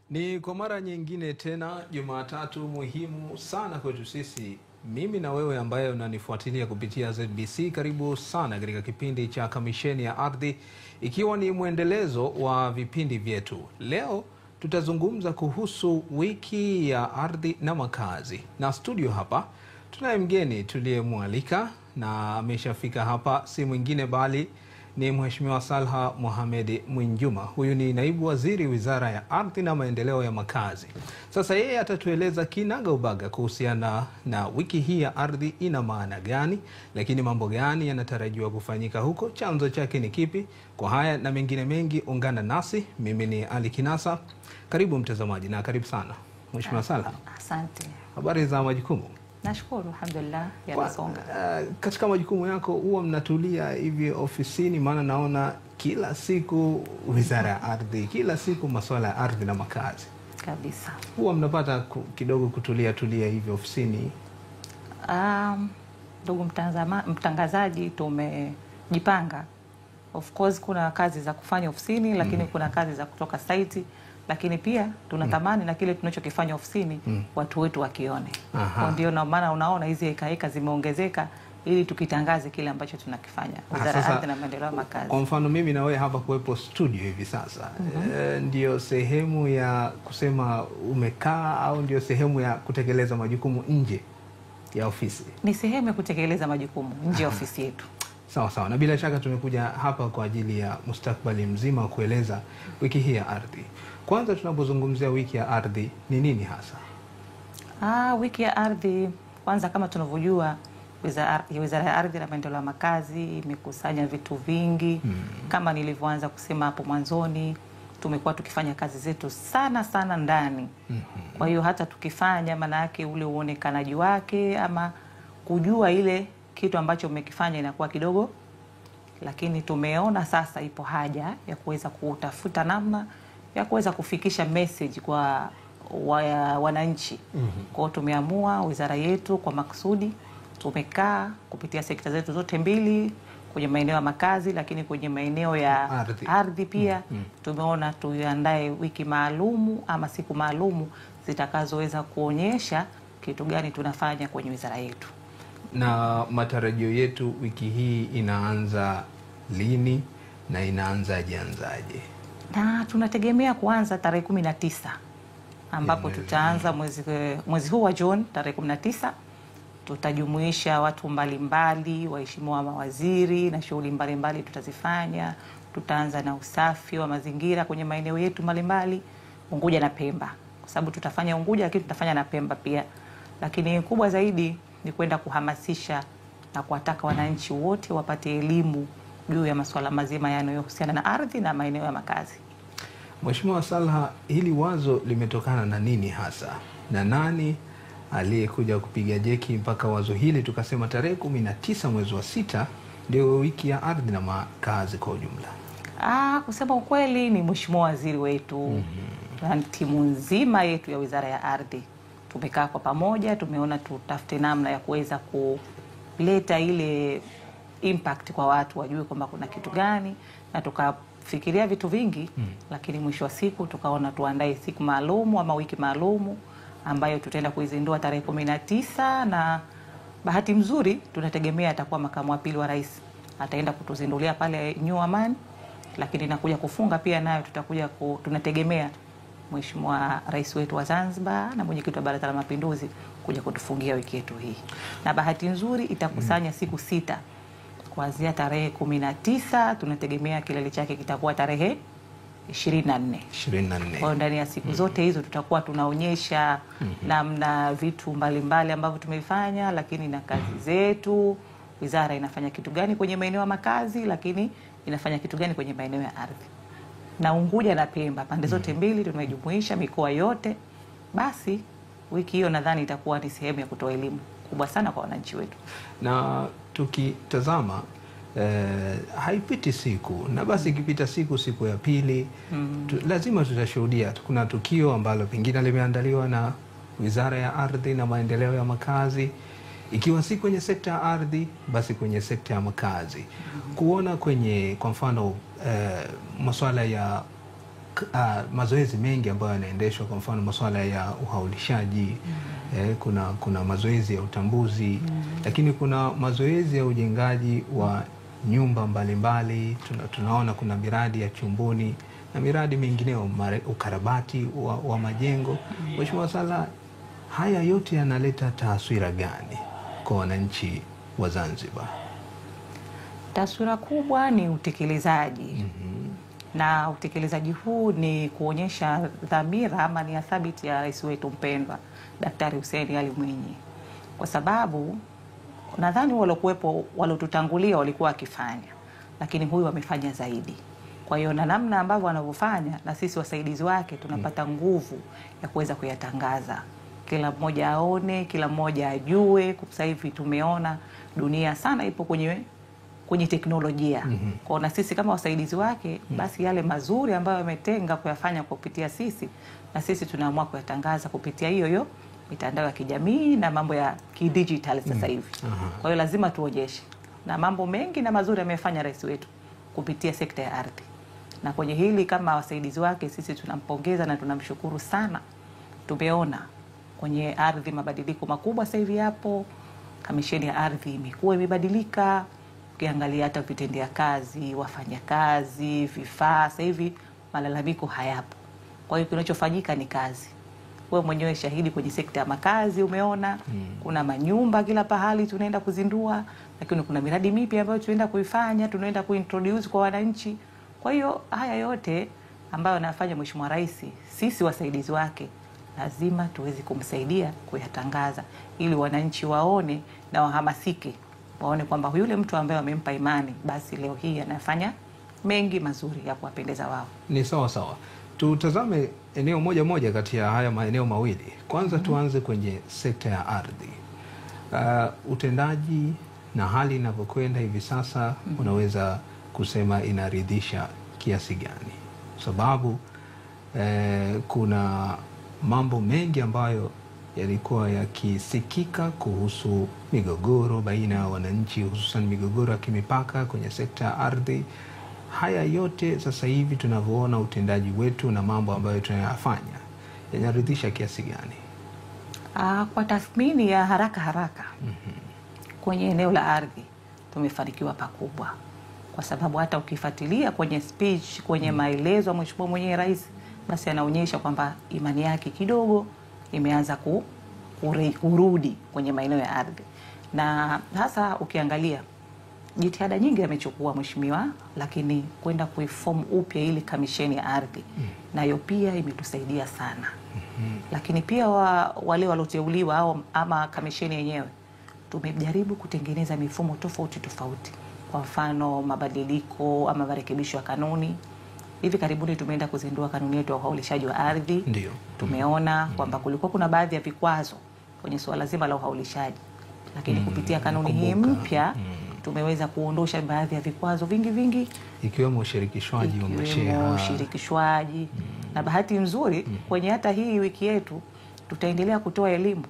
Ni kwa mara nyingine tena Jumatatu muhimu sana kwetu sisi, mimi na wewe ambaye unanifuatilia kupitia ZBC. Karibu sana katika kipindi cha Kamisheni ya Ardhi, ikiwa ni mwendelezo wa vipindi vyetu. Leo tutazungumza kuhusu wiki ya ardhi na makazi, na studio hapa tunaye mgeni tuliyemwalika na ameshafika hapa, si mwingine bali ni Mheshimiwa Salha Mohamed Mwinjuma. Huyu ni naibu waziri Wizara ya Ardhi na Maendeleo ya Makazi. Sasa yeye atatueleza kinaga ubaga kuhusiana na wiki hii ya ardhi ina maana gani, lakini mambo gani yanatarajiwa kufanyika huko, chanzo chake ni kipi. Kwa haya na mengine mengi, ungana nasi. Mimi ni Ali Kinasa. Karibu mtazamaji na karibu sana Mheshimiwa Salha. Asante. Habari za majukumu? Nashukuru, alhamdulillah, yanasonga. Katika majukumu yako huwa mnatulia hivi ofisini? Maana naona kila siku Wizara ya Ardhi, kila siku masuala ya ardhi na makazi. Kabisa. Huwa mnapata kidogo kutulia tulia hivi ofisini? Ndugu mtangazaji, tumejipanga. Of course kuna kazi za kufanya ofisini, lakini kuna kazi za kutoka site, lakini pia tunatamani na kile tunachokifanya ofisini watu wetu wakione. Kwa ndio na maana unaona hizi heka zimeongezeka ili tukitangaze kile ambacho tunakifanya Wizara ya Ardhi na Maendeleo ya Makazi. Kwa mfano mimi na wewe hapa kuwepo studio hivi sasa, ndio sehemu ya kusema umekaa au ndio sehemu ya kutekeleza majukumu nje ya ofisi? Ni sehemu ya kutekeleza majukumu nje ya ofisi yetu. Sawa sawa, na bila shaka tumekuja hapa kwa ajili ya mustakabali mzima kueleza wiki hii ya ardhi. Kwanza tunapozungumzia wiki ya ardhi ni nini hasa? Wiki ya ardhi kwanza, kama tunavyojua, Wizara ya Ardhi na Maendeleo ya Makazi imekusanya vitu vingi. Kama nilivyoanza kusema hapo mwanzoni, tumekuwa tukifanya kazi zetu sana sana ndani. Kwa hiyo hata tukifanya, maana yake ule uonekanaji wake ama kujua ile kitu ambacho umekifanya inakuwa kidogo, lakini tumeona sasa ipo haja ya kuweza kutafuta namna ya kuweza kufikisha message kwa wananchi. Kwa hiyo tumeamua wizara yetu kwa makusudi, tumekaa kupitia sekta zetu zote mbili, kwenye maeneo ya makazi lakini kwenye maeneo ya ardhi pia. Tumeona tuandae wiki maalumu ama siku maalumu zitakazoweza kuonyesha kitu gani tunafanya kwenye wizara yetu. Na matarajio yetu wiki hii inaanza lini na inaanzaje anzaje? Na tunategemea kuanza tarehe 19 ambapo tutaanza mwezi huu wa Juni tarehe 19. Tutajumuisha watu mbalimbali, waheshimiwa mawaziri na shughuli mbalimbali tutazifanya. Tutaanza na usafi wa mazingira kwenye maeneo yetu mbalimbali, Unguja na Pemba. Kwa sababu tutafanya Unguja lakini tutafanya na Pemba pia. Lakini kubwa zaidi ni kwenda kuhamasisha na kuwataka wananchi wote wapate elimu juu ya masuala mazima yanayohusiana na ardhi na maeneo ya makazi. Mheshimiwa Salha, hili wazo limetokana na nini hasa? Na nani aliyekuja kupiga jeki mpaka wazo hili tukasema tarehe 19 mwezi wa 6 ndio wiki ya ardhi na makazi kwa ujumla? Kusema ukweli ni Mheshimiwa Waziri wetu na timu nzima yetu ya Wizara ya Ardhi. Tumekaa kwa pamoja, tumeona tutafute namna ya kuweza kuleta ile impact kwa watu wajue kwamba kuna kitu gani, na tukafikiria vitu vingi, lakini mwisho wa siku tukaona tuandae siku maalumu ama wiki maalumu ambayo tutaenda kuizindua tarehe 19, na bahati mzuri tunategemea atakuwa makamu wa pili wa rais, ataenda kutuzindulia pale New Aman, lakini nakuja kufunga pia nayo tutakuja tunategemea Mheshimiwa Rais wetu wa Zanzibar na mwenyekiti wa Baraza la Mapinduzi kuja kutufungia wiki yetu hii. Na bahati nzuri itakusanya siku 6 kuanzia tarehe 19, tunategemea kilele chake kitakuwa tarehe 24. 24. Kwa ndani ya siku zote hizo tutakuwa tunaonyesha namna vitu mbalimbali ambavyo tumefanya, lakini na kazi zetu, wizara inafanya kitu gani kwenye maeneo ya makazi, lakini inafanya kitu gani kwenye maeneo ya ardhi. Na Unguja na Pemba pande zote mbili tumejumuisha mikoa yote. Basi wiki hiyo nadhani itakuwa ni sehemu ya kutoa elimu kubwa sana kwa wananchi wetu. Na tukitazama haipiti siku, na basi ikipita siku ya pili lazima tutashuhudia kuna tukio ambalo pengine limeandaliwa na Wizara ya Ardhi na Maendeleo ya Makazi, ikiwa si kwenye sekta ya ardhi basi kwenye sekta ya makazi. Kuona kwenye kwa mfano masuala ya mazoezi mengi ambayo yanaendeshwa, kwa mfano masuala ya uhaulishaji, kuna mazoezi ya utambuzi, lakini kuna mazoezi ya ujengaji wa nyumba mbalimbali. Tunaona kuna miradi ya Chumbuni na miradi mingineo, ukarabati wa majengo. Mheshimiwa Sala, haya yote yanaleta taswira gani kwa wananchi wa Zanzibar? Taswira kubwa ni utekelezaji. Na utekelezaji huu ni kuonyesha dhamira ama nia thabiti ya rais wetu mpendwa Daktari Hussein Ali Mwinyi, kwa sababu nadhani walokuwepo walotutangulia walikuwa wakifanya, lakini huyu amefanya zaidi. Kwa hiyo na namna ambavyo wanavyofanya, na sisi wasaidizi wake tunapata nguvu ya kuweza kuyatangaza, kila mmoja aone, kila mmoja ajue. Sasa hivi tumeona dunia sana ipo kwenye teknolojia. Kwa na sisi kama wasaidizi wake, basi yale mazuri ambayo ametenga kuyafanya kupitia sisi, na sisi tunaamua kuyatangaza kupitia hiyo hiyo mitandao ya kijamii na mambo ya kidigitali sasa hivi. Kwa hiyo lazima tuonyeshe, na mambo mengi na mazuri amefanya rais wetu kupitia sekta ya ardhi. Na kwenye hili kama wasaidizi wake sisi tunampongeza na tunamshukuru sana. Tumeona kwenye ardhi mabadiliko makubwa sasa hivi yapo. Kamisheni ya ardhi imekuwa imebadilika. Ukiangalia hata vitendea kazi, wafanyakazi, vifaa, sasa hivi malalamiko hayapo. Kwa hiyo kinachofanyika ni kazi. Wewe mwenyewe shahidi kwenye sekta ya makazi umeona, kuna manyumba kila pahali tunaenda kuzindua, lakini kuna miradi mipya ambayo tunaenda kuifanya, tunaenda kuintroduce kwa wananchi. Kwa hiyo haya yote ambayo anafanya Mheshimiwa Rais, sisi wasaidizi wake lazima tuweze kumsaidia kuyatangaza ili wananchi waone na wahamasike, waone kwamba yule mtu ambaye amempa imani basi leo hii anafanya mengi mazuri ya kuwapendeza wao. Ni sawa sawa. Tutazame eneo moja moja kati ya haya maeneo mawili. Kwanza tuanze kwenye sekta ya ardhi. Utendaji na hali inavyokwenda hivi sasa, unaweza kusema inaridhisha kiasi gani? Sababu kuna mambo mengi ambayo yalikuwa yakisikika kuhusu migogoro baina ya wananchi, hususan migogoro ya kimipaka kwenye sekta ya ardhi. Haya yote sasa hivi tunavyoona utendaji wetu na mambo ambayo tunayafanya yanaridhisha kiasi gani? Kwa tathmini ya haraka haraka kwenye eneo la ardhi tumefanikiwa pakubwa, kwa sababu hata ukifuatilia kwenye speech, kwenye maelezo ya Mheshimiwa mwenyewe Rais, basi anaonyesha kwamba imani yake kidogo imeanza kurudi kwenye maeneo ya ardhi. Na hasa ukiangalia jitihada nyingi amechukua mheshimiwa, lakini kwenda kuiform upya ile kamisheni ya ardhi nayo pia imetusaidia sana. Lakini pia wale waloteuliwa au ama kamisheni yenyewe tumejaribu kutengeneza mifumo tofauti tofauti. Kwa mfano mabadiliko ama marekebisho ya kanuni. Hivi karibuni tumeenda kuzindua kanuni yetu ya uhaulishaji wa ardhi. Ndiyo. Tumeona kwamba kulikuwa kuna baadhi ya vikwazo kwenye suala zima la uhaulishaji, lakini kupitia kanuni hii mpya tumeweza kuondosha baadhi ya vikwazo vingi vingi, ikiwemo ushirikishwaji wa masheha, ushirikishwaji. Na bahati nzuri kwenye hata hii wiki yetu tutaendelea kutoa elimu,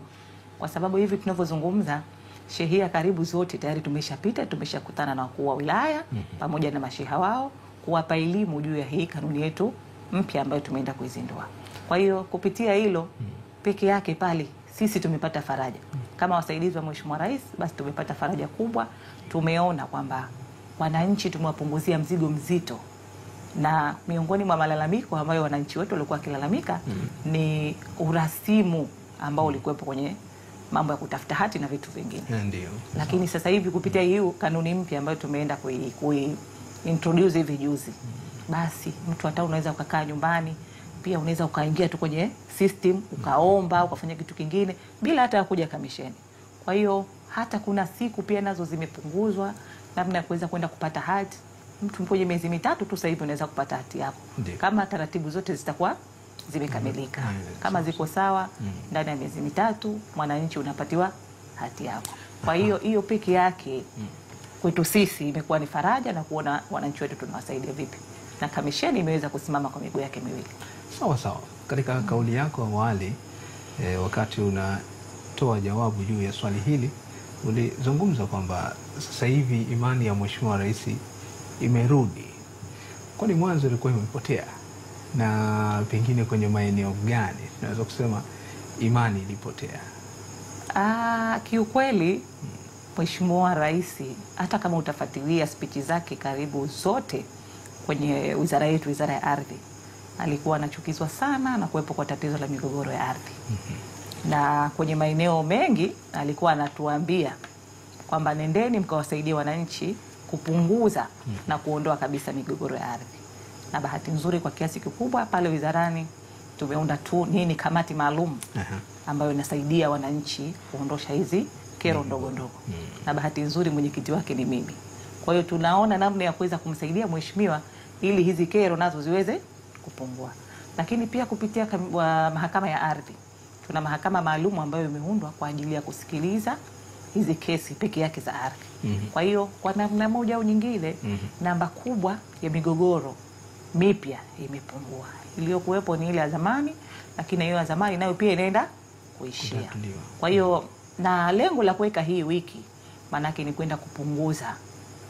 kwa sababu hivi tunavyozungumza shehia karibu zote tayari tumeshapita, tumeshakutana na wakuu wa wilaya pamoja na masheha wao kuwapa elimu juu ya hii kanuni yetu mpya ambayo tumeenda kuizindua. Kwa hiyo kupitia hilo peke yake pale sisi tumepata faraja. Kama wasaidizi wa Mheshimiwa Rais, basi tumepata faraja kubwa. Tumeona kwamba wananchi tumewapunguzia mzigo mzito, na miongoni mwa malalamiko ambayo wananchi wetu walikuwa wakilalamika ni urasimu ambao ulikuwepo kwenye mambo ya kutafuta hati na vitu vingine. Ndio. Lakini sasa hivi kupitia hiyo kanuni mpya ambayo tumeenda kui introduce hivi juzi, basi mtu hata unaweza ukakaa nyumbani, pia unaweza ukaingia tu kwenye system ukaomba ukafanya kitu kingine bila hata kuja kamisheni. Kwa hiyo hata kuna siku pia nazo zimepunguzwa namna ya kuweza kwenda kupata hati. Mtu mpoje miezi mitatu tu sasa hivi unaweza kupata hati yako. Ndiyo. Kama taratibu zote zitakuwa zimekamilika. Kama ziko sawa, ndani ya miezi mitatu mwananchi unapatiwa hati yako. Kwa hiyo hiyo peke yake kwetu sisi imekuwa ni faraja na kuona wananchi wetu tunawasaidia vipi. Na kamisheni imeweza kusimama kwa miguu yake miwili. Sawa sawa. Katika kauli yako awali, wakati unatoa jawabu juu ya swali hili, ulizungumza kwamba sasa hivi imani ya Mheshimiwa Rais imerudi. Kwani mwanzo ilikuwa imepotea? Na pengine kwenye maeneo gani tunaweza kusema imani ilipotea? Kiukweli Mheshimiwa Rais, hata kama utafuatilia spichi zake karibu zote kwenye wizara yetu, Wizara ya Ardhi, alikuwa anachukizwa sana na kuwepo kwa tatizo la migogoro ya ardhi. Na kwenye maeneo mengi alikuwa anatuambia kwamba nendeni mkawasaidie wananchi kupunguza na kuondoa kabisa migogoro ya ardhi. Na bahati nzuri kwa kiasi kikubwa pale wizarani tumeunda tu kamati maalum ambayo inasaidia wananchi kuondosha hizi kero ndogo ndogo. Na bahati nzuri mwenyekiti wake ni mimi. Kwa hiyo tunaona namna ya kuweza kumsaidia mheshimiwa ili hizi kero nazo ziweze kupungua. Lakini pia kupitia mahakama ya ardhi, tuna mahakama maalum ambayo imeundwa kwa ajili ya kusikiliza hizi kesi peke yake za ardhi. Kwa hiyo kwa namna moja au nyingine namba kubwa ya migogoro mipya imepungua. Iliyokuwepo ni ile ya zamani, lakini hiyo ya zamani nayo pia inaenda kuishia. Kwa hiyo na lengo la kuweka hii wiki maanake ni kwenda kupunguza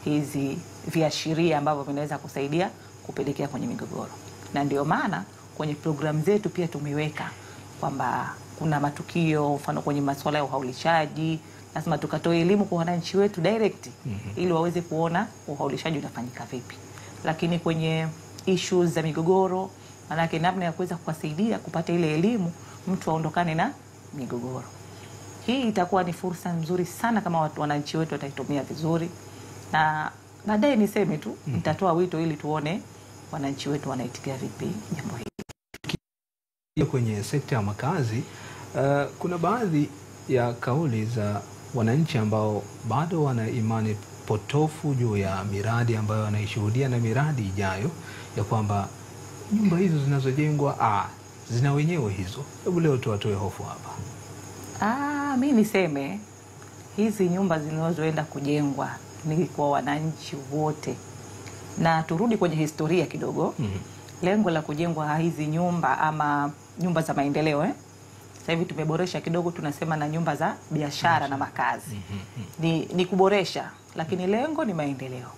hizi viashiria ambavyo vinaweza kusaidia kupelekea kwenye migogoro. Na ndio maana kwenye program zetu pia tumeweka kwamba kuna matukio, mfano kwenye masuala ya uhaulishaji, lazima tukatoe elimu kwa wananchi wetu direct ili waweze kuona uhaulishaji unafanyika vipi. Lakini kwenye issues za migogoro, maanake namna ya kuweza kuwasaidia kupata ile elimu mtu aondokane na migogoro. Hii itakuwa ni fursa nzuri sana kama wananchi wetu wataitumia vizuri. Na baadaye niseme tu nitatoa wito ili tuone wananchi wetu wanaitikia vipi jambo hili. Kwenye sekta ya makazi, kuna baadhi ya kauli za wananchi ambao bado wana imani potofu juu ya miradi ambayo wanaishuhudia na miradi ijayo, ya kwamba nyumba hizo zinazojengwa zina wenyewe hizo. Hebu leo tuwatoe hofu hapa. Mimi niseme hizi nyumba zinazoenda kujengwa ni kwa wananchi wote. Na turudi kwenye historia kidogo. Lengo la kujengwa hizi nyumba ama nyumba za maendeleo, sasa hivi tumeboresha kidogo, tunasema na nyumba za biashara na makazi. Ni kuboresha, lakini lengo ni maendeleo.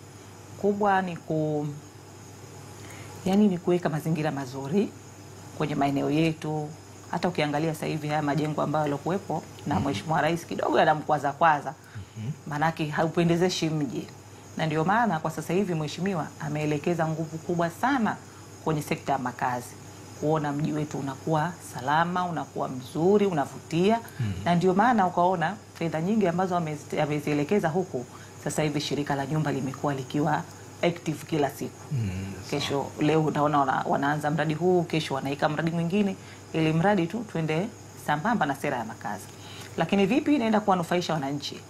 Kubwa ni ni kuweka mazingira mazuri kwenye maeneo yetu. Hata ukiangalia sasa hivi haya majengo ambayo yalikuwepo na Mheshimiwa Rais kidogo anamkwaza kwaza. Manake haupendezeshi mji. Na ndio maana kwa sasa hivi mheshimiwa ameelekeza nguvu kubwa sana kwenye sekta ya makazi, kuona mji wetu unakuwa salama, unakuwa mzuri, unavutia. Na ndio maana ukaona fedha nyingi ambazo amezielekeza huku. Sasa hivi shirika la nyumba limekuwa likiwa active kila siku. Kesho leo utaona wanaanza mradi huu, kesho wanaika mradi mwingine, ili mradi tu tuende sambamba na sera ya makazi. Lakini vipi inaenda kuwanufaisha wananchi?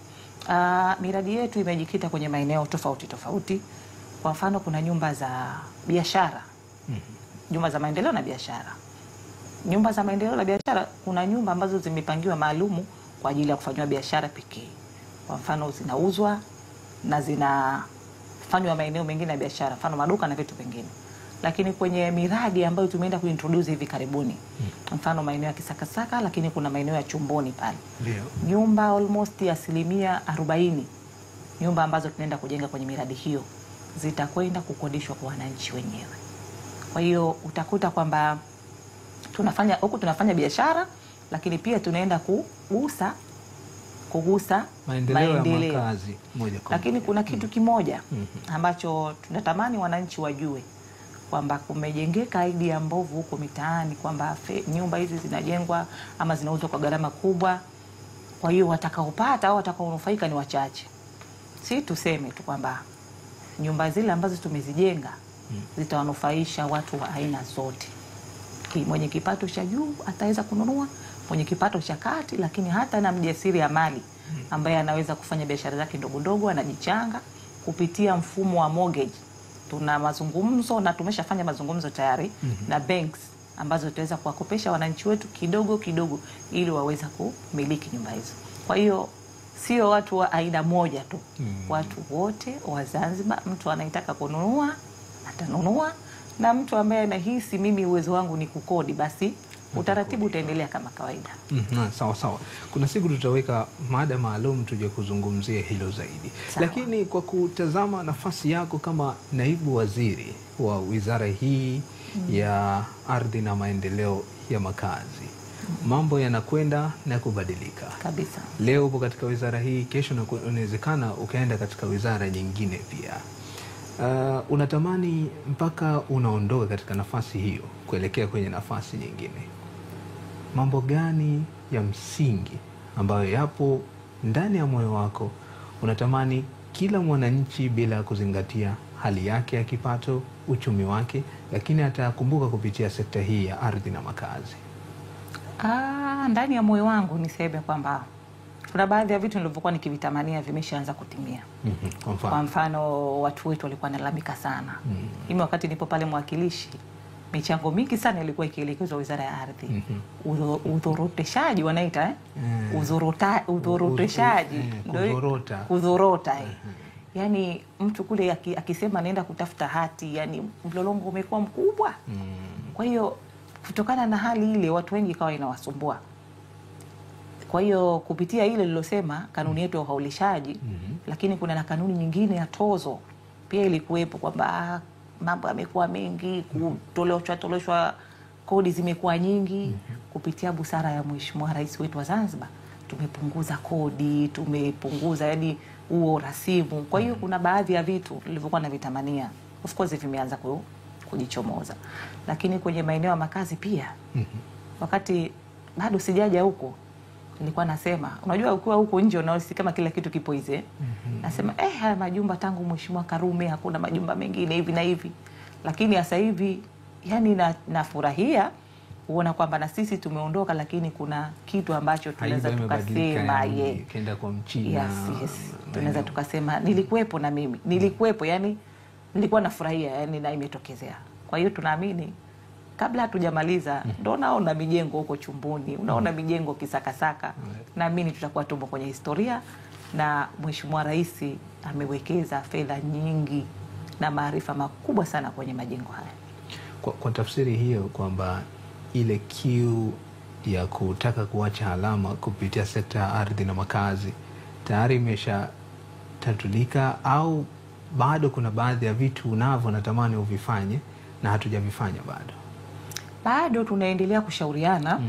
Miradi yetu imejikita kwenye maeneo tofauti tofauti. Kwa mfano kuna nyumba za biashara, nyumba za maendeleo na biashara. Nyumba za maendeleo na biashara, kuna nyumba ambazo zimepangiwa maalumu kwa ajili ya kufanywa biashara pekee. Kwa mfano zinauzwa na zinafanywa maeneo mengine ya biashara, mfano maduka na vitu vingine. Lakini kwenye miradi ambayo tumeenda kuintroduce hivi karibuni, mfano maeneo ya Kisakasaka, lakini kuna maeneo ya Chumboni pale. Nyumba almost 40% nyumba ambazo tunaenda kujenga kwenye miradi hiyo zitakwenda kukodishwa kwa wananchi wenyewe. Kwa hiyo utakuta kwamba tunafanya huku tunafanya biashara, lakini pia tunaenda kugusa maendeleo ya makazi moja kwa moja. Lakini kuna kitu kimoja ambacho tunatamani wananchi wajue, kwamba kumejengeka idea mbovu huko mitaani kwamba nyumba hizi zinajengwa ama zinauzwa kwa gharama kubwa, kwa hiyo watakaopata au watakaonufaika ni wachache. Si tuseme tu kwamba nyumba zile ambazo tumezijenga zitawanufaisha watu wa aina zote. Mwenye kipato cha juu ataweza kununua, mwenye kipato cha kati, lakini hata na mjasiriamali ambaye anaweza kufanya biashara zake ndogo ndogo, anajichanga kupitia mfumo wa mortgage. Tuna mazungumzo na tumeshafanya mazungumzo tayari na banks ambazo tutaweza kuwakopesha wananchi wetu kidogo kidogo ili waweze kumiliki nyumba hizo. Kwa hiyo sio watu wa aina moja tu. Watu wote wa Zanzibar, mtu anayetaka kununua atanunua, na mtu ambaye anahisi mimi uwezo wangu ni kukodi, basi utaratibu utaendelea kama kawaida. Sawa sawa. Kuna siku tutaweka mada maalum tuje kuzungumzia hilo zaidi. Sawa. Lakini kwa kutazama nafasi yako kama naibu waziri wa wizara hii ya Ardhi na Maendeleo ya Makazi. Mambo yanakwenda na kubadilika kabisa. Leo upo katika wizara hii, kesho inawezekana ukaenda katika wizara nyingine pia. Unatamani mpaka unaondoka katika nafasi hiyo kuelekea kwenye nafasi nyingine, mambo gani ya msingi ambayo yapo ndani ya moyo wako unatamani kila mwananchi, bila kuzingatia hali yake ya kipato, uchumi wake, lakini atakumbuka kupitia sekta hii ya ardhi na makazi? Ndani ya moyo wangu niseme kwamba kuna baadhi ya vitu nilivyokuwa nikivitamania vimeshaanza kutimia. Kwa mfano watu wetu walikuwa wanalalamika sana. Mimi wakati nipo pale mwakilishi, michango mingi sana ilikuwa ikielekezwa Wizara ya Ardhi. Udhoroteshaji wanaita udhoroteshaji, kudhorota. Yaani mtu kule akisema naenda kutafuta hati, yani mlolongo umekuwa mkubwa. Kwa hiyo kutokana na hali ile watu wengi ikawa inawasumbua. Kwa hiyo kupitia ile nilosema kanuni yetu ya uhaulishaji, lakini kuna na kanuni nyingine ya tozo pia ilikuwepo kwamba mambo yamekuwa mengi, kutoleshwa kodi zimekuwa nyingi. Kupitia busara ya Mheshimiwa Rais wetu wa Zanzibar tumepunguza kodi, tumepunguza yani huo rasimu. Kwa hiyo kuna baadhi ya vitu nilivyokuwa navitamania of course vimeanza kujichomoza. Lakini kwenye maeneo ya makazi pia, wakati bado sijaja huko nilikuwa nasema, unajua ukiwa huko nje unaona kama kila kitu kipo hizi. Nasema haya majumba tangu Mheshimiwa Karume hakuna majumba mengine hivi na hivi. Lakini sasa hivi yani nafurahia kuona kwamba na sisi tumeondoka, lakini kuna kitu ambacho tunaweza tukasema kenda kwa Mchina. Yes. Tunaweza tukasema nilikuwepo na mimi. Nilikuwepo, yani nilikuwa nafurahia, yani na imetokezea. Kwa hiyo tunaamini kabla hatujamaliza, ndio naona mijengo huko Chumbuni, unaona mijengo Kisakasaka. Naamini tutakuwa tumo kwenye historia, na Mheshimiwa Rais amewekeza fedha nyingi na maarifa makubwa sana kwenye majengo haya. Kwa tafsiri hiyo kwamba ile kiu ya kutaka kuacha alama kupitia sekta ya ardhi na makazi tayari imeshatatulika, au bado kuna baadhi ya vitu unavyo natamani uvifanye na hatujavifanya bado? Bado tunaendelea kushauriana.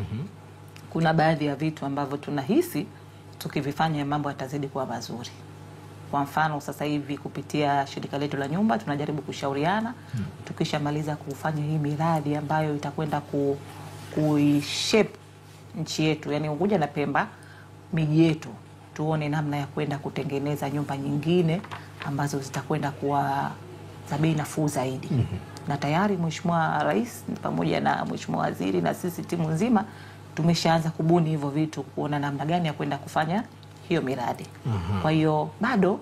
Kuna baadhi ya vitu ambavyo tunahisi tukivifanya mambo yatazidi kuwa mazuri. Kwa mfano sasa hivi kupitia shirika letu la nyumba tunajaribu kushauriana. Tukishamaliza kufanya hii miradi ambayo itakwenda kuishape nchi yetu, yani Unguja na Pemba, miji yetu, tuone namna ya kwenda kutengeneza nyumba nyingine ambazo zitakwenda kuwa za bei nafuu zaidi. Na tayari Mheshimiwa Rais pamoja na Mheshimiwa Waziri na sisi timu nzima tumeshaanza kubuni hivyo vitu, kuona namna gani ya kwenda kufanya hiyo miradi. Kwa hiyo bado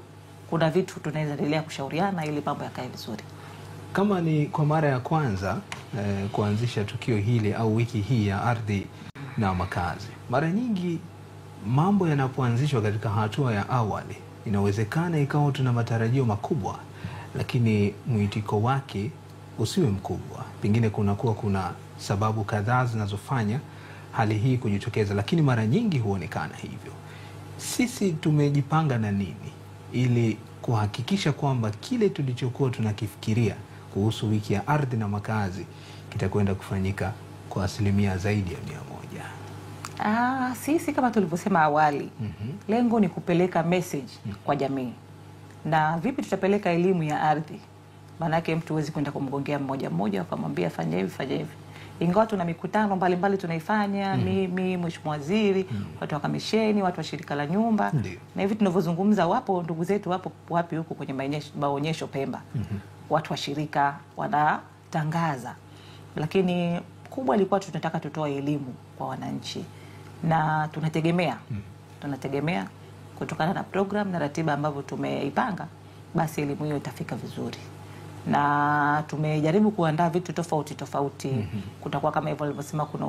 kuna vitu tunaendelea kushauriana ili mambo yakae vizuri. Kama ni kwa mara ya kwanza kuanzisha tukio hili au wiki hii ya ardhi na makazi, mara nyingi mambo yanapoanzishwa katika hatua ya awali inawezekana ikawa tuna matarajio makubwa, lakini mwitiko wake usiwe mkubwa. Pengine kunakuwa kuna sababu kadhaa zinazofanya hali hii kujitokeza, lakini mara nyingi huonekana hivyo. Sisi tumejipanga na nini ili kuhakikisha kwamba kile tulichokuwa tunakifikiria kuhusu wiki ya ardhi na makazi kitakwenda kufanyika kwa asilimia zaidi ya 100? Sisi kama tulivyosema awali, lengo ni kupeleka message kwa jamii. Na vipi tutapeleka elimu ya ardhi? Maanake mtu huwezi kwenda kumgongea mmoja mmoja ukamwambia fanya hivi fanya hivi. Ingawa tuna mikutano mbalimbali tunaifanya, mimi, Mheshimiwa Waziri, watu wa kamisheni, watu wa shirika la nyumba. Na hivi tunavyozungumza wapo ndugu zetu wapo wapi huko kwenye maonyesho Pemba. Watu wa shirika wanatangaza. Lakini kubwa ilikuwa tunataka tutoe elimu kwa wananchi. Na tunategemea tunategemea kutokana na program na ratiba ambavyo tumeipanga, basi elimu hiyo itafika vizuri. Na tumejaribu kuandaa vitu tofauti tofauti. Kutakuwa kama hivyo nilivyosema, kuna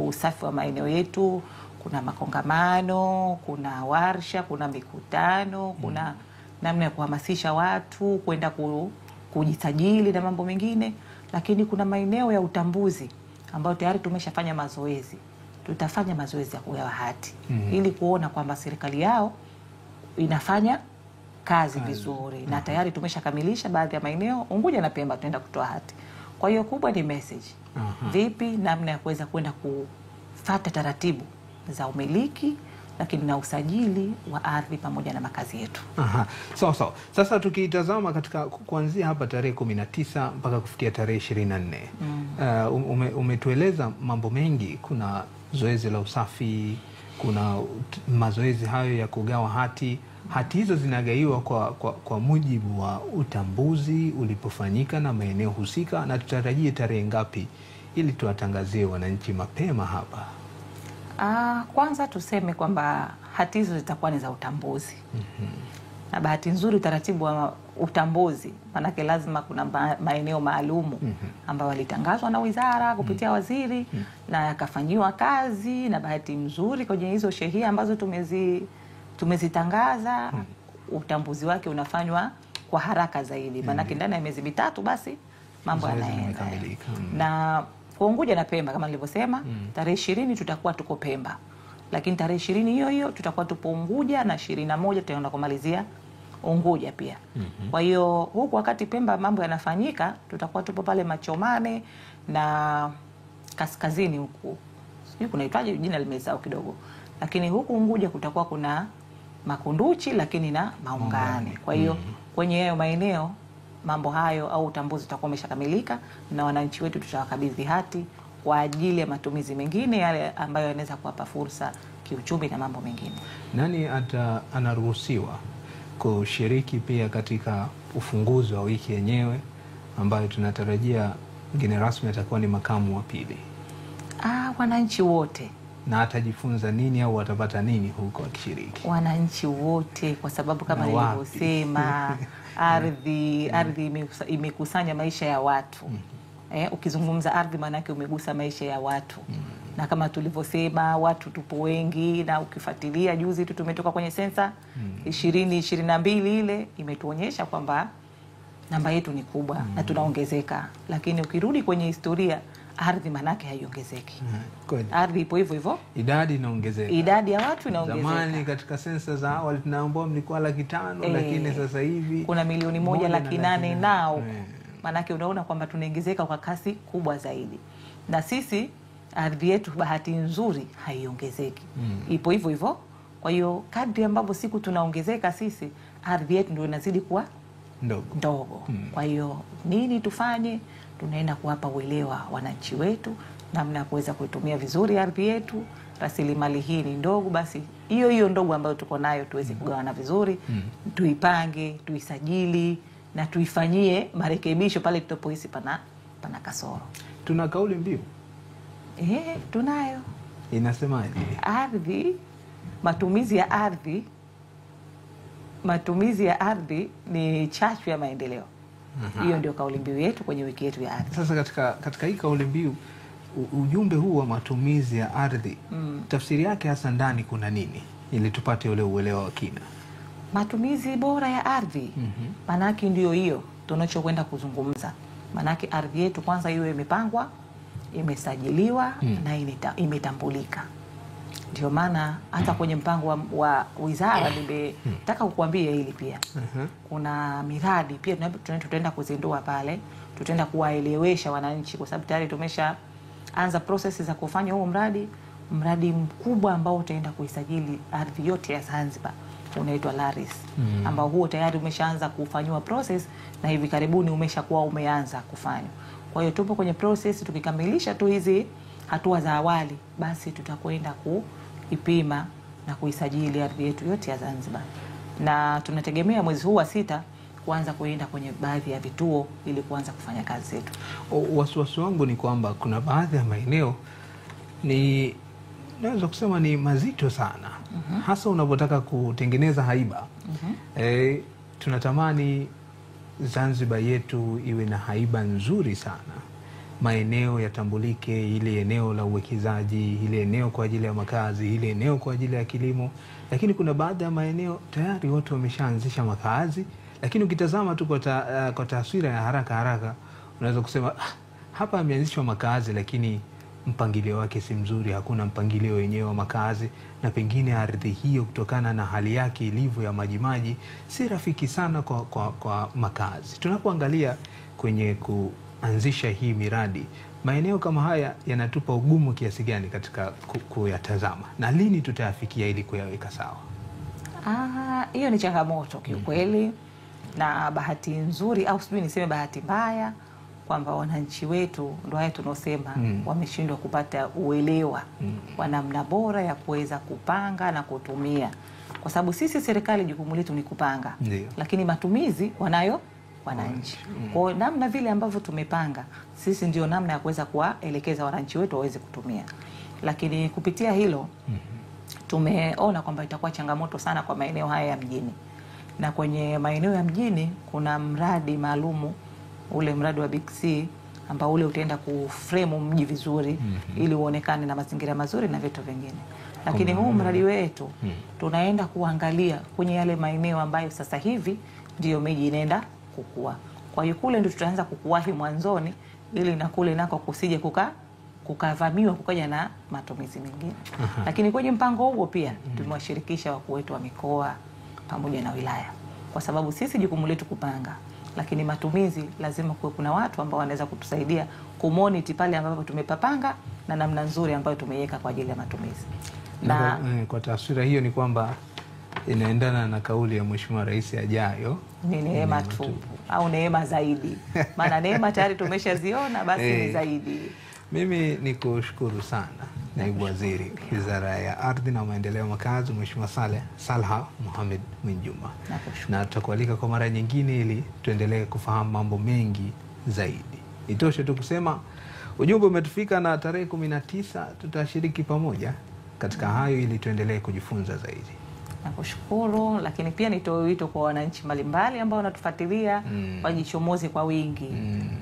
usafi wa maeneo yetu, kuna makongamano, kuna warsha, kuna mikutano, kuna namna ya kuhamasisha watu kwenda kujisajili na mambo mengine. Lakini kuna maeneo ya utambuzi ambayo tayari tumeshafanya mazoezi. Tutafanya mazoezi ya kugawa hati ili kuona kwamba serikali yao inafanya kazi vizuri. Na tayari tumeshakamilisha baadhi ya maeneo Unguja na Pemba tunaenda kutoa hati. Kwa hiyo kubwa ni message. Vipi namna ya kuweza kwenda kufata taratibu za umiliki lakini na usajili wa ardhi pamoja na makazi yetu. Sawa sawa. Sasa tukitazama katika kuanzia hapa tarehe 19 mpaka kufikia tarehe 24. Umetueleza mambo mengi. Kuna zoezi la usafi, kuna mazoezi hayo ya kugawa hati. Hati hizo zinagaiwa kwa mujibu wa utambuzi ulipofanyika na maeneo husika, na tutarajie tarehe ngapi ili tuwatangazie wananchi mapema hapa? Kwanza tuseme kwamba hati hizo zitakuwa ni za utambuzi. Na bahati nzuri utaratibu wa utambuzi, manake lazima kuna maeneo maalumu ambayo yalitangazwa na wizara kupitia waziri na yakafanyiwa kazi, na bahati nzuri kwenye hizo shehia ambazo tumezitangaza utambuzi wake unafanywa kwa haraka zaidi. Manake ndani ya miezi mitatu basi mambo yanaenda. Na kwa Unguja na Pemba kama nilivyosema, tarehe 20 tutakuwa tuko Pemba. Lakini tarehe 20 hiyo hiyo tutakuwa tupo Unguja, na 21 tutaenda kumalizia Unguja pia. Kwa hiyo huku wakati Pemba mambo yanafanyika, tutakuwa tupo pale Machomane na kaskazini huku. Sijui kunaitwaje jina limesahau kidogo. Lakini huku Unguja kutakuwa kuna Makunduchi lakini na Maungani. Kwa hiyo kwenye hayo maeneo mambo hayo au utambuzi utakuwa umeshakamilika, na wananchi wetu tutawakabidhi hati kwa ajili ya matumizi mengine yale ambayo yanaweza kuwapa fursa kiuchumi na mambo mengine. Nani anaruhusiwa kushiriki pia katika ufunguzi wa wiki yenyewe ambayo tunatarajia mgeni rasmi atakuwa ni makamu wa pili? Wananchi wote. Na atajifunza nini au atapata nini huko akishiriki? Wananchi wote, kwa sababu kama nilivyosema ardhi imekusanya maisha ya watu. Ukizungumza ardhi maana yake umegusa maisha ya watu. Na kama tulivyosema watu tupo wengi, na ukifuatilia juzi tu tumetoka kwenye sensa 2022 ile imetuonyesha kwamba namba yetu ni kubwa na tunaongezeka. Lakini ukirudi kwenye historia ardhi manake haiongezeki. Ardhi ipo hivyo hivyo. Idadi inaongezeka. Idadi ya watu inaongezeka. Zamani katika sensa za awali tunaambiwa mlikuwa 500,000 lakini sasa hivi kuna 1,800,000 nao. Manake unaona kwamba tunaongezeka kwa kasi kubwa zaidi. Na sisi ardhi yetu bahati nzuri haiongezeki. Ipo hivyo hivyo. Kwa hiyo kadri ambavyo siku tunaongezeka sisi, ardhi yetu ndio inazidi kuwa ndogo. Kwa hiyo nini tufanye? Tunaenda kuwapa uelewa wananchi wetu namna ya kuweza kuitumia vizuri ardhi yetu. Rasilimali hii ni ndogo, basi hiyo hiyo ndogo ambayo tuko nayo tuweze kugawana vizuri, tuipange, tuisajili na tuifanyie marekebisho pale tutapohisi pana kasoro. Tuna kauli mbiu? Tunayo. Inasemaje? Ardhi, matumizi ya ardhi, matumizi ya ardhi ni chachu ya maendeleo. Hiyo ndio kauli mbiu yetu kwenye wiki yetu ya ardhi. Sasa katika hii kauli mbiu, ujumbe huu wa matumizi ya ardhi, tafsiri yake hasa ndani kuna nini ili tupate ule uelewa wa kina? Matumizi bora ya ardhi, manake ndio hiyo tunachokwenda kuzungumza. Manake ardhi yetu kwanza iwe imepangwa, imesajiliwa na imetambulika. Ndio maana hata kwenye mpango wa wizara nimetaka kukuambia hili pia. Kuna miradi pia tutaenda kuzindua pale, tutaenda kuwaelewesha wananchi kwa sababu tayari tumeshaanza process za kufanya huo mradi mkubwa ambao utaenda kuisajili ardhi yote ya Zanzibar, unaitwa LARIS, ambao huo tayari umeshaanza kufanywa process na hivi karibuni umeshakuwa umeanza kufanywa. Kwa hiyo tupo kwenye process, tukikamilisha tu hizi hatua za awali basi tutakwenda kuipima na kuisajili ardhi yetu yote ya Zanzibar. Na tunategemea mwezi huu wa 6 kuanza kuenda kwenye baadhi ya vituo ili kuanza kufanya kazi zetu. Wasiwasi wangu ni kwamba kuna baadhi ya maeneo ni naweza kusema ni mazito sana. Hasa unapotaka kutengeneza haiba. Tunatamani Zanzibar yetu iwe na haiba nzuri sana. Maeneo yatambulike, ile eneo la uwekezaji, ile eneo kwa ajili ya makazi, ile eneo kwa ajili ya kilimo. Lakini kuna baadhi ya maeneo tayari watu wameshaanzisha makazi, lakini ukitazama tu kwa taswira ya haraka haraka unaweza kusema hapa ameanzishwa makazi lakini mpangilio wake si mzuri, hakuna mpangilio wenyewe wa makazi, na pengine ardhi hiyo kutokana na hali yake ilivyo ya majimaji si rafiki sana kwa makazi. Tunapoangalia kwenye kuanzisha hii miradi, maeneo kama haya yanatupa ugumu kiasi gani katika kuyatazama, na lini tutayafikia ili kuyaweka sawa? Hiyo ni changamoto kiukweli. Na bahati nzuri au sijui niseme bahati mbaya kwamba wananchi wetu ndio haya tunaosema wameshindwa kupata uelewa wa namna bora ya kuweza kupanga na kutumia, kwa sababu sisi serikali jukumu letu ni kupanga. Ndiyo. Lakini matumizi wanayo wananchi. Kwa namna vile ambavyo tumepanga sisi ndio namna ya kuweza kuwaelekeza wananchi wetu waweze kutumia. Lakini kupitia hilo tumeona kwamba itakuwa changamoto sana kwa maeneo haya ya mjini. Na kwenye maeneo ya mjini kuna mradi maalumu, ule mradi wa Big C ambao ule utaenda kuframe mji vizuri ili uonekane na mazingira mazuri na vitu vingine. Lakini huu mradi wetu tunaenda kuangalia kwenye yale maeneo ambayo sasa hivi ndio miji inaenda kukua. Kwa hiyo kule ndio tutaanza kukuwahi mwanzoni ili na kule nako kusije kukavamiwa kukaja na matumizi mengine. Lakini kwenye mpango huo pia tumewashirikisha wakuu wetu wa mikoa pamoja na wilaya, kwa sababu sisi jukumu letu kupanga, lakini matumizi lazima kuwe kuna watu ambao wanaweza kutusaidia kumoniti pale ambapo tumepapanga na namna nzuri ambayo tumeiweka kwa ajili ya matumizi. Na kwa taswira hiyo ni kwamba inaendana na kauli ya Mheshimiwa Rais ajayo, ni neema tupu au neema zaidi. Maana neema tayari tumeshaziona, basi ni zaidi. Mimi ni kushukuru sana Naibu Waziri Wizara ya Ardhi na Maendeleo Makazi, Mheshimiwa Salha Mohamed Mwinjuma. Na tutakualika kwa mara nyingine ili tuendelee kufahamu mambo mengi zaidi. Itoshe tu kusema ujumbe umetufika, na tarehe 19 tutashiriki pamoja katika hayo ili tuendelee kujifunza zaidi. Nakushukuru, lakini pia nitoe wito kwa wananchi mbalimbali ambao wanatufuatilia wajichomoze kwa wingi,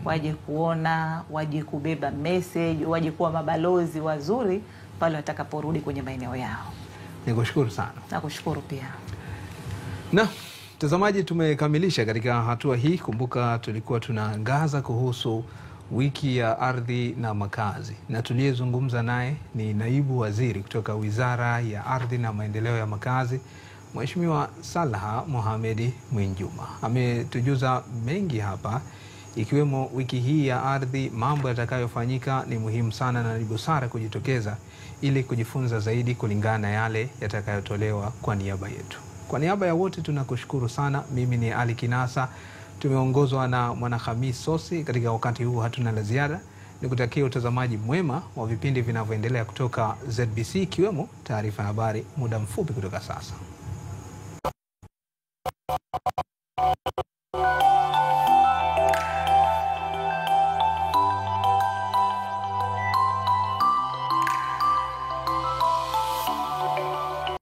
waje kuona, waje kubeba message, waje kuwa mabalozi wazuri pale watakaporudi kwenye maeneo yao. Nikushukuru sana. Nakushukuru pia. Na mtazamaji, tumekamilisha katika hatua hii. Kumbuka tulikuwa tunaangaza kuhusu wiki ya ardhi na makazi, na tuliyezungumza naye ni Naibu Waziri kutoka Wizara ya Ardhi na Maendeleo ya Makazi, Mheshimiwa Salha Mohamed Mwinjuma. Ametujuza mengi hapa, ikiwemo wiki hii ya ardhi, mambo yatakayofanyika ni muhimu sana na ni busara kujitokeza ili kujifunza zaidi kulingana na yale yatakayotolewa kwa niaba yetu. Kwa niaba ya wote tunakushukuru sana. Mimi ni Ali Kinasa, tumeongozwa na Mwanahamis Sosi. Katika wakati huu hatuna la ziada, nikutakia utazamaji mwema wa vipindi vinavyoendelea kutoka ZBC, ikiwemo taarifa ya habari muda mfupi kutoka sasa.